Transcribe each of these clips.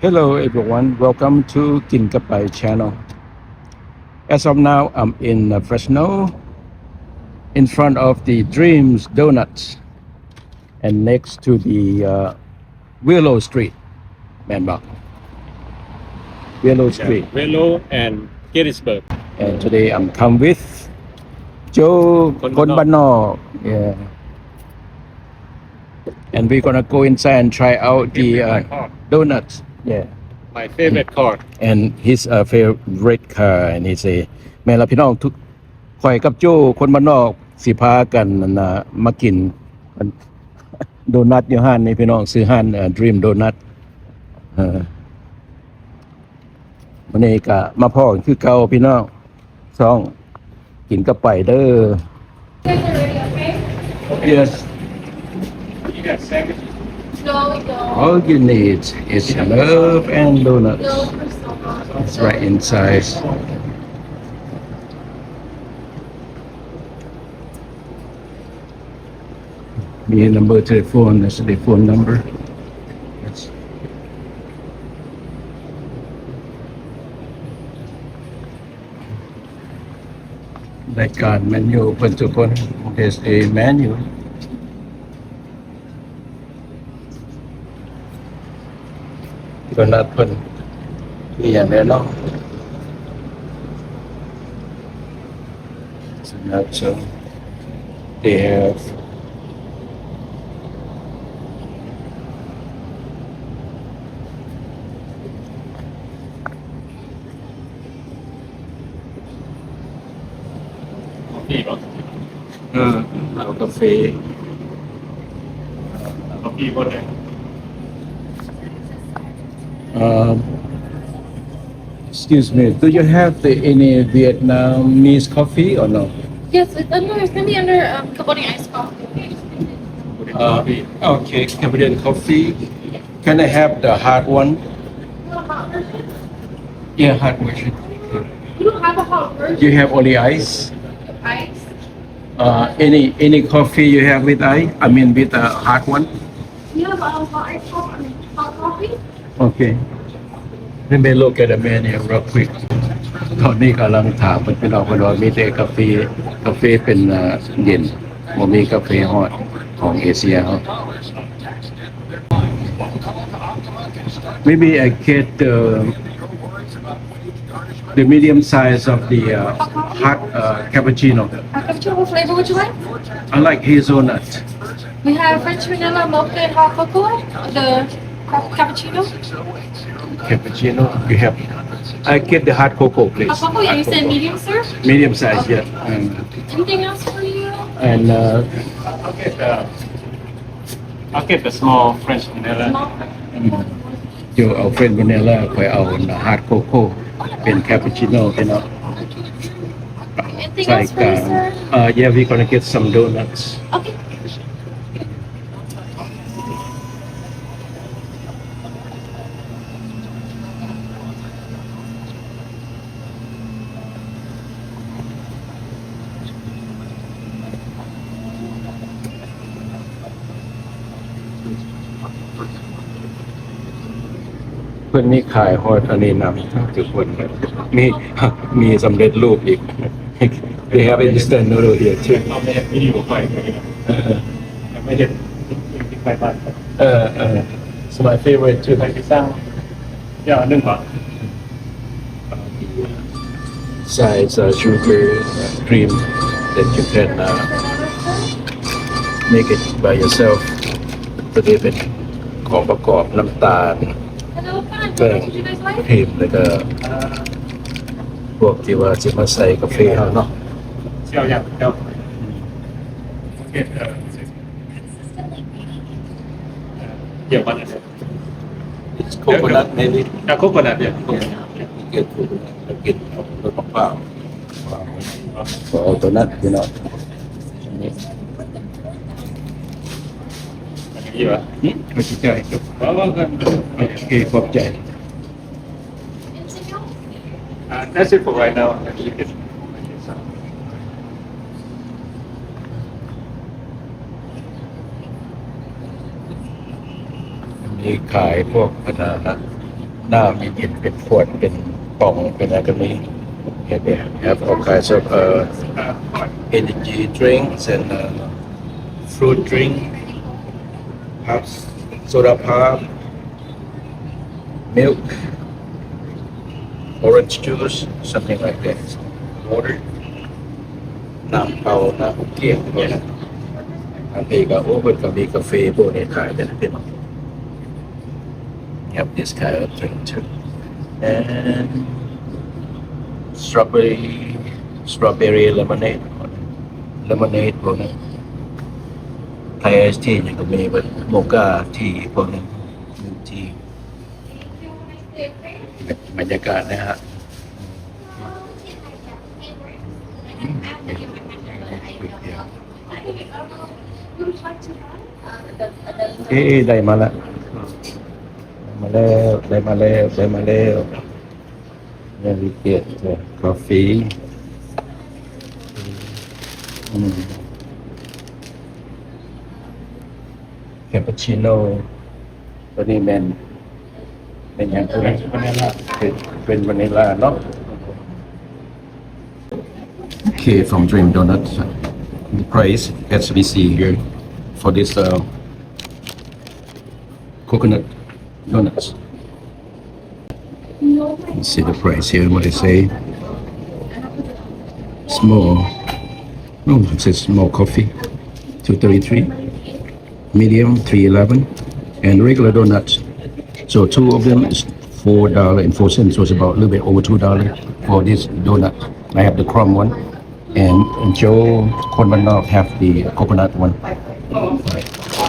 Hello everyone, welcome to ກິນກັບໄປ Channel. As of now, I'm in uh, Fresno, in front of the Dreams Donuts, and next to the uh, Willow Street. ແມ່ນບໍ່? Willow Street. Willow and Gettysburg. And today I'm come with Joe ຄົນບ້ານນອກ. ຄົນບ້ານນອກ. Yeah. And we're gonna go inside and try out the uh, donuts. Yeah. My favorite car. And his uh, favorite car. And he say, ແມ່ນລະພີ່ນ້ອງ ທຸກ ຂ້ອຍກັບໂຈ້ ຄົນບ້ານນອກ ຊິພາກັນ ອັນນ່າ ມາກິນ ອັນ ໂດນັດຢູ່ຮ້ານນີ້ພີ່ນ້ອງ ຊື່ຮ້ານເອີ Dream Donut. ເອີ ມື້ນີ້ກະມາພໍ້ກັນຄືເກົ່າພີ່ນ້ອງ ຊ່ອງກິນກັບໄປເດີ. Yes. All you need is love and donuts. It's right inside. ມີ number telephone, that's the phone number. Yes. ລາຍການເມນູເພິ່ນທຸກຄົນ There's a menu. ໂດນັດເພິ່ນມີຫຍັງແດ່ເນາະ? So they have ກາແຟບໍ່? ເອີ ເອົາກາແຟ ກາແຟບໍ່ໄດ້. Um, excuse me, do you have the, any Vietnamese coffee or no? Yes, it's under, it's gonna be under um, Carbonic Ice Coffee. Uh, okay, Carbonic Coffee. Can I have the hot one? You want a hot version? Yeah, hot version. We don't have a hot version. You have only ice? Ice. Uh, any any coffee you have with ice? I mean with a hot one? We have um, hot ice coffee. I mean, hot coffee. Okay. Let me look at the menu real quick. ຕອນນີ້ກຳລັງຖາມເພິ່ນ ພີ່ນ້ອງ ເພິ່ນວ່າມີແຕ່ກາເຟ ກາເຟເປັນ ເອີ ເຢັນ ບໍ່ມີກາເຟຮ້ອນຂອງເອເຊຍເຮົາ. Maybe I get the, the medium size of the uh, hot uh, cappuccino. Hot cappuccino, what flavor would you like? I like hazelnut. We have French vanilla, mocha, and hot cocoa. The ca- cappuccino. Cappuccino, you have. I get the hot cocoa, please. Hot cocoa, yeah, you said medium, sir? Medium size, yeah. And, anything else for you? And uh, I'll get the I'll get the small French vanilla. Small. ໂຈເອົາ French vanilla ຂ້ອຍເອົາ hot cocoa ເປັນ cappuccino ພີ່ນ້ອງ. Anything else for you, sir? Uh, yeah, we're gonna get some donuts. Okay. ເພິ່ນມີຂາຍຮອດອັນນີ້ນຳ ທຸກຄົນ ມີ ມີສຳເລັດຮູບອີກ. They have instant noodle here too. ເອີ ເອີ it's my favorite too. ຢ່າງໜຶ່ງບໍ່? Size uh, sugar uh, cream that you can uh, make it by yourself. ຕົວນີ້ເປັນຂອງປະກອບ ນ້ຳຕານ ແປ້ງ ຄຣີມ ແລ້ວກໍພວກທີ່ວ່າຊິມາໃສ່ກາເຟເຮົາເນາະ. ເຈົ້າ ເຈົ້າ ເຈົ້າ It's coconut, maybe. Yeah, coconut, yeah. Coconut. You get coconut, you get ເອົາໂດຍມະພ້າວ. ເອົາໂດນັດພີ່ນ້ອງ. ອັນນີ້ຫວາ? ຫຶ? ເຂົາຊິຈ່າຍ. ໂອເຄ ຂອບໃຈ. Uh, that's it for right now. ມີຂາຍພວກອັນນັ້ນນະ ນ້ຳເຢັນໆ ເປັນຂວດ ເປັນປ່ອງ ເປັນຫຍັງກໍມີ. Here they have all kinds of, uh, energy drinks and, uh, fruit drink, pop, soda pop, milk, orange juice, something like that. Water. ນ້ຳເປົ່າ ນ້ຳກຽມ ທາງພີ້ກໍ ໂອ້ ເພິ່ນກໍມີກາເຟພວກນີ້ຂາຍກັນເປັນ Have this kind of drink too. And strawberry, strawberry lemonade, lemonade ພວກນີ້ Thai tea ຫຍັງກໍມີເບິດ mocha tea ພວກນີ້ tea. ບັນຍາກາດນະຮະ ເອີ ໄດ້ມາລະ ໄດ້ມາແລ້ວ ໄດ້ມາແລ້ວ ໄດ້ມາແລ້ວ ເນຣີເກດ ກາເຟ ອືມ ຄາປູຊິໂນ ຕົວນີ້ແມ່ນ ແມ່ນຫຍັງຕົວນີ້? ວານິລາ ເປັນ ເປັນວານິລາເນາະ. Okay, from Dream Donuts, the price as we see here for this, uh, coconut donuts. See the price here, what they say. Small, no, it says small coffee, two thirty-three. Medium, three eleven, and regular donuts. So two of them is four dollar and four cents, so it's about a little bit over two dollar for this donut. I have the crumb one, and, and Joe ຄົນບ້ານນອກ have the coconut one.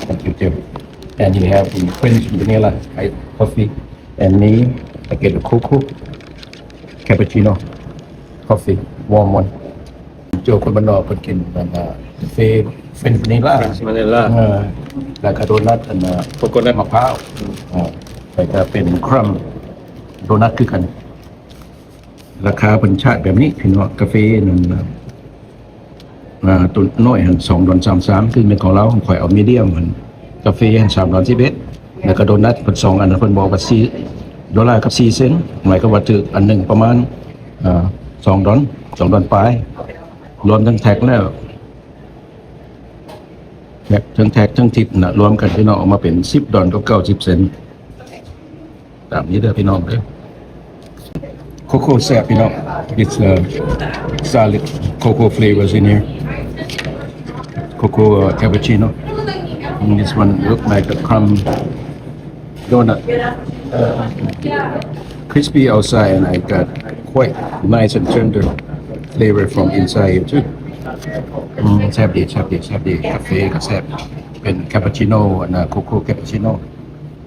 Thank you, Joe. And he have the French vanilla, right, coffee, and me, I get the cocoa cappuccino coffee, warm one. ໂຈຄົນບ້ານນອກເພິ່ນກິນອັນນາ ເຟຣນ ເຟຣນວານິລາ ເຟຣນວານິລາ ເອີ ແລ້ວກໍໂດນັດອັນນາ ໂຄໂຄນັດ ມະພ້າວ ອືມ ເອີ ແລ້ວກໍເປັນຄຣັມໂດນັດຄືກັນ. ລາຄາເພິ່ນຊາດແບບນີ້ພີ່ນ້ອງ ກາເຟນັ້ນນະ ອ່າ ຕົວນ້ອຍຫັ້ນສອງດອນສາມສາມ ຄືແມ່ນຂອງລາວ ຂອງຂ້ອຍເອົາມີດຽມຫັ້ນ ກາເຟຫັ້ນສາມດອນສິບເອັດ ແລ້ວກໍໂດນັດເພິ່ນສອງອັນ ເພິ່ນບອກວ່າສີ່ໂດລາກັບສີ່ເຊັນ ໝາຍຄວາມວ່າຖືກອັນໜຶ່ງປະມານ ອ່າ ສອງດອນ ສອງດອນປາຍ ລວມທັງແທັກແລ້ວ ແທັກ ທັງແທັກທັງທິບນະ ລວມກັນພີ່ນ້ອງ ອອກມາເປັນສິບດອນກັບເກົ້າສິບເຊັນ ຕາມນີ້ເດີພີ່ນ້ອງເດີ. ໂຄໂຄ່ແຊບພີ່ນ້ອງ it's a solid cocoa flavors in here. Cocoa, uh, cappuccino. And this one look like a crumb donut. Uh, crispy outside and I got quite nice and tender flavor from inside here too. ອືມ ແຊບດີ ແຊບດີ ແຊບດີ ກາເຟກໍແຊບ ເປັນຄາປູຊິໂນ ອັນນາ ໂຄໂຄ່ຄາປູຊິໂນ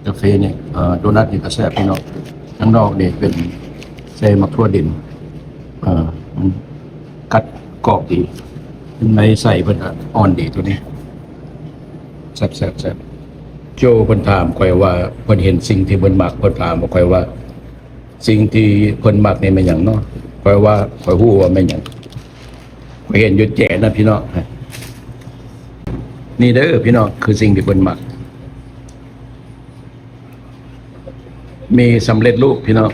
ກາເຟນີ້ ເອີ ໂດນັດນີ້ກໍແຊບພີ່ນ້ອງ ຂ້າງນອກນີ້ເປັນໃສ່ໝາກຖົ່ວເດັນ ເອີ ມັນກັດກອບດີ ໃນໄສ້ເພິ່ນກໍອ່ອນດີຕົວນີ້ ແຊບໆໆ. ໂຈເພິ່ນຖາມຂ້ອຍວ່າ ເພິ່ນເຫັນສິ່ງທີ່ເພິ່ນມັກ ເພິ່ນຖາມຂ້ອຍວ່າ ສິ່ງທີ່ເພິ່ນມັກນີ້ແມ່ນຫຍັງເນາະ? ຂ້ອຍວ່າ ຂ້ອຍຮູ້ວ່າແມ່ນຫຍັງ ຂ້ອຍເຫັນຢູ່ແຈນະພີ່ນ້ອງ. ນີ້ເດີພີ່ນ້ອງ ຄືສິ່ງທີ່ເພິ່ນມັກ ມີສຳເລັດຮູບພີ່ນ້ອງ.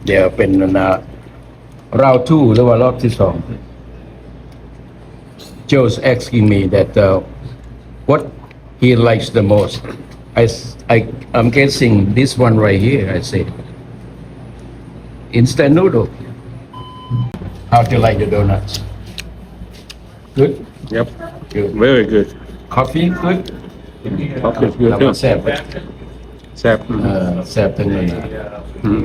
ດຽວເປັນອັນນາ round two ຫຼືວ່າລອບທີສອງ. Joe's asking me that, uh, what he likes the most. I, I, I'm guessing this one right here, I say. Instant noodle. How do you like the donuts? Good? Yep. Good. Very good. Coffee, good? Coffee is good too. ແຊບ ແຊບ ເອີ ແຊບເຖິງອັນນາ ອືມ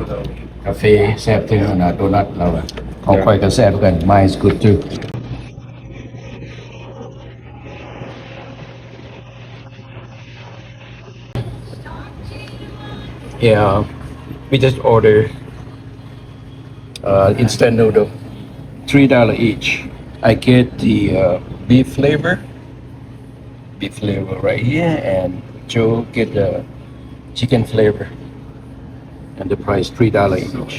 ກາເຟ ແຊບເຖິງອັນນາ ໂດນັດລາວ ຂອງຂ້ອຍກໍແຊບຄືກັນ Mine is good too. Yeah, we just order, uh, instant noodle, three dollar each. I get the, uh, beef flavor, beef flavor right here, and Joe get the chicken flavor. And the price three dollar each.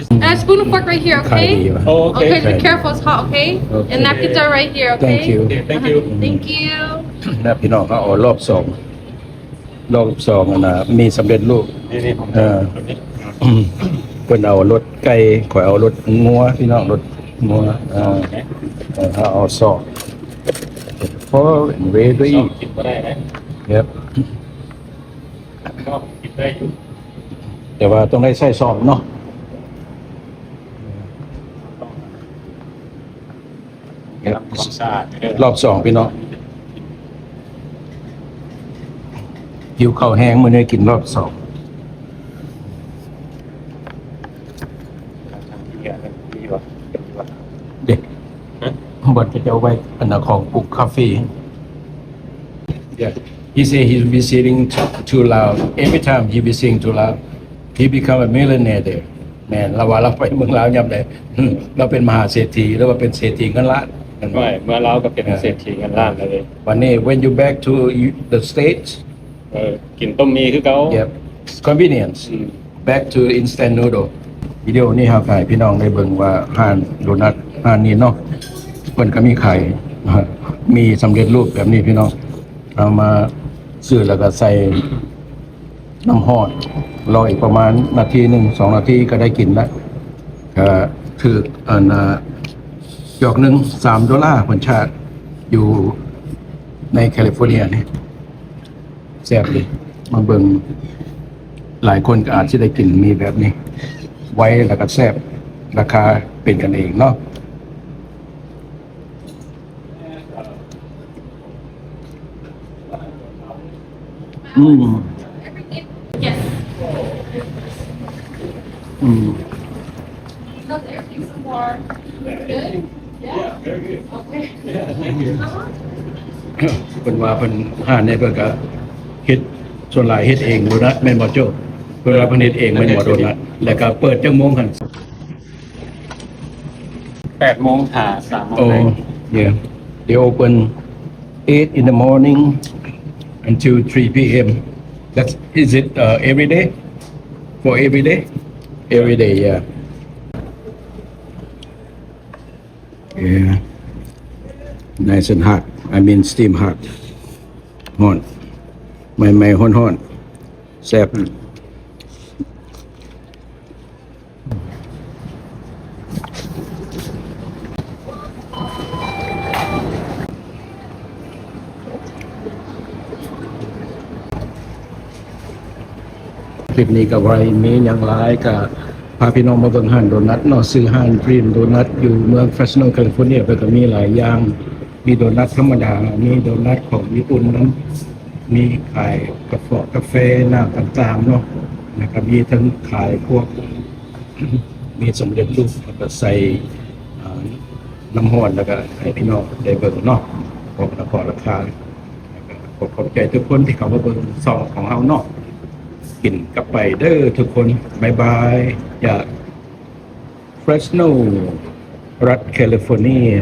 Uh, spoon and fork right here, okay? ຂາຍດີວ່າ Oh, okay. Okay, be careful, it's hot, okay? Okay. And napkins are right here, okay? Thank you. Okay, thank you. Thank you. ນະ ພີ່ນ້ອງ ເຮົາເອົາລອບສອງ ລອບສອງ ອັນນະ ມີສຳເລັດຮູບ ເອີ ເພິ່ນເອົາລົດໄກ່ ຂ້ອຍເອົາລົດງົວ ພີ່ນ້ອງ ລົດງົວ ເອີ ເອີ ເຮົາເອົາຊອກ Four and ready. ຊອກກິນບໍ່ໄດ້ນະ. Yep. ຊອກກິນໄດ້ຢູ່ ແຕ່ວ່າຕ້ອງໄດ້ໃຊ້ຊອກເນາະ. ຄວາມສະອາດເດີ ຮອບສອງ ພີ່ນ້ອງ ຫິວເຂົ້າແຮງ ມື້ນີ້ກິນຮອບສອງ. ເດ້ ບ່ອນເຂົາເຈົ້າໄວ້ອັນນ່າ ຂອງປູກກາເຟ. Yeah. He say he's visiting to, to Laos. Every time he visiting to Laos, he become a millionaire there. ແມ່ນ ລາວວ່າລາວໄປເມືອງລາວຍາມໃດ ລາວເປັນມະຫາເສດຖີ ຫຼືວ່າເປັນເສດຖີເງິນລ້ານ. ແມ່ນບໍ່? ເມື່ອລາວກໍເປັນເສດຖີເງິນລ້ານແລ້ວເດ້. ບັດນີ້ when you back to the States, ເອີ ກິນຕົ້ມໝີ່ຄືເກົ່າ. Yep. Convenience. ອືມ. Back to instant noodle. ວິດີໂອນີ້ເຮົາກໍໃຫ້ພີ່ນ້ອງໄດ້ເບິ່ງວ່າຮ້ານໂດນັດຮ້ານນີ້ເນາະ ເພິ່ນກໍມີຂາຍ ມີສຳເລັດຮູບແບບນີ້ພີ່ນ້ອງ. ເຮົາມາຊື້ແລ້ວກໍໃສ່ນ້ຳຮ້ອນ ລໍອີກປະມານນາທີໜຶ່ງ ສອງນາທີກໍໄດ້ກິນລະ. ກໍຖືກ ອັນນ່າ ຈອກໜຶ່ງສາມໂດລາ ເພິ່ນຊາດຢູ່ໃນ California ນີ້. ແຊບເດ້ ມາເບິ່ງ ຫຼາຍຄົນກໍອາດຊິໄດ້ກິນໝີ່ແບບນີ້ ໄວ ແລ້ວກໍແຊບ ລາຄາເປັນກັນເອງເນາະ. ອືມ Yes. ອືມ How's everything so far? Good? Yeah? Okay. ເພິ່ນວ່າເພິ່ນ ຮ້ານນີ້ເພິ່ນກະເຮັດ ສ່ວນຫຼາຍເຮັດເອງໂດນັດ ແມ່ນບໍ່ໂຈ້? ເພິ່ນວ່າເພິ່ນເຮັດເອງແມ່ນບໍ່ໂດນັດ? ແລ້ວກະເປີດຈັກໂມງຫັ້ນ? ແປດໂມງຫາສາມໂມງ. Oh, yeah. They open eight in the morning until three p.m. That's, is it, uh, every day? For every day? Every day, yeah. Yeah. Nice and hot. I mean, steam hot. ຮ້ອນ ໃໝ່ໆ ຮ້ອນໆ ແຊບ. ຄລິບນີ້ກໍບໍ່ໄດ້ມີຫຍັງຫຼາຍ ກໍພາພີ່ນ້ອງມາເບິ່ງຮ້ານໂດນັດເນາະ ຊື່ຮ້ານ Dream Donut ຢູ່ເມືອງ Fresno California. ເພິ່ນກໍມີຫຼາຍຢ່າງ ມີໂດນັດທຳມະດາ ມີໂດນັດຂອງຍີ່ປຸ່ນນຳ ມີຂາຍກາເຟ ກາເຟ ນ້ຳຕ່າງໆເນາະ ແລ້ວກໍມີທັງຂາຍພວກ ມີສຳເລັດຮູບ ແລ້ວກໍໃສ່ ອ່າ ນ້ຳຮ້ອນ ແລ້ວກໍໃຫ້ພີ່ນ້ອງໄດ້ເບິ່ງເນາະ ຂອງລາຄາ ລາຄາ. ແລ້ວກໍຂໍຂອບໃຈທຸກຄົນທີ່ເຂົ້າມາເບິ່ງຊ່ອງຂອງເຮົາເນາະ. ກິນກັບໄປເດີທຸກຄົນ. ບາຍບາຍ ຈາກ Fresno ລັດ California.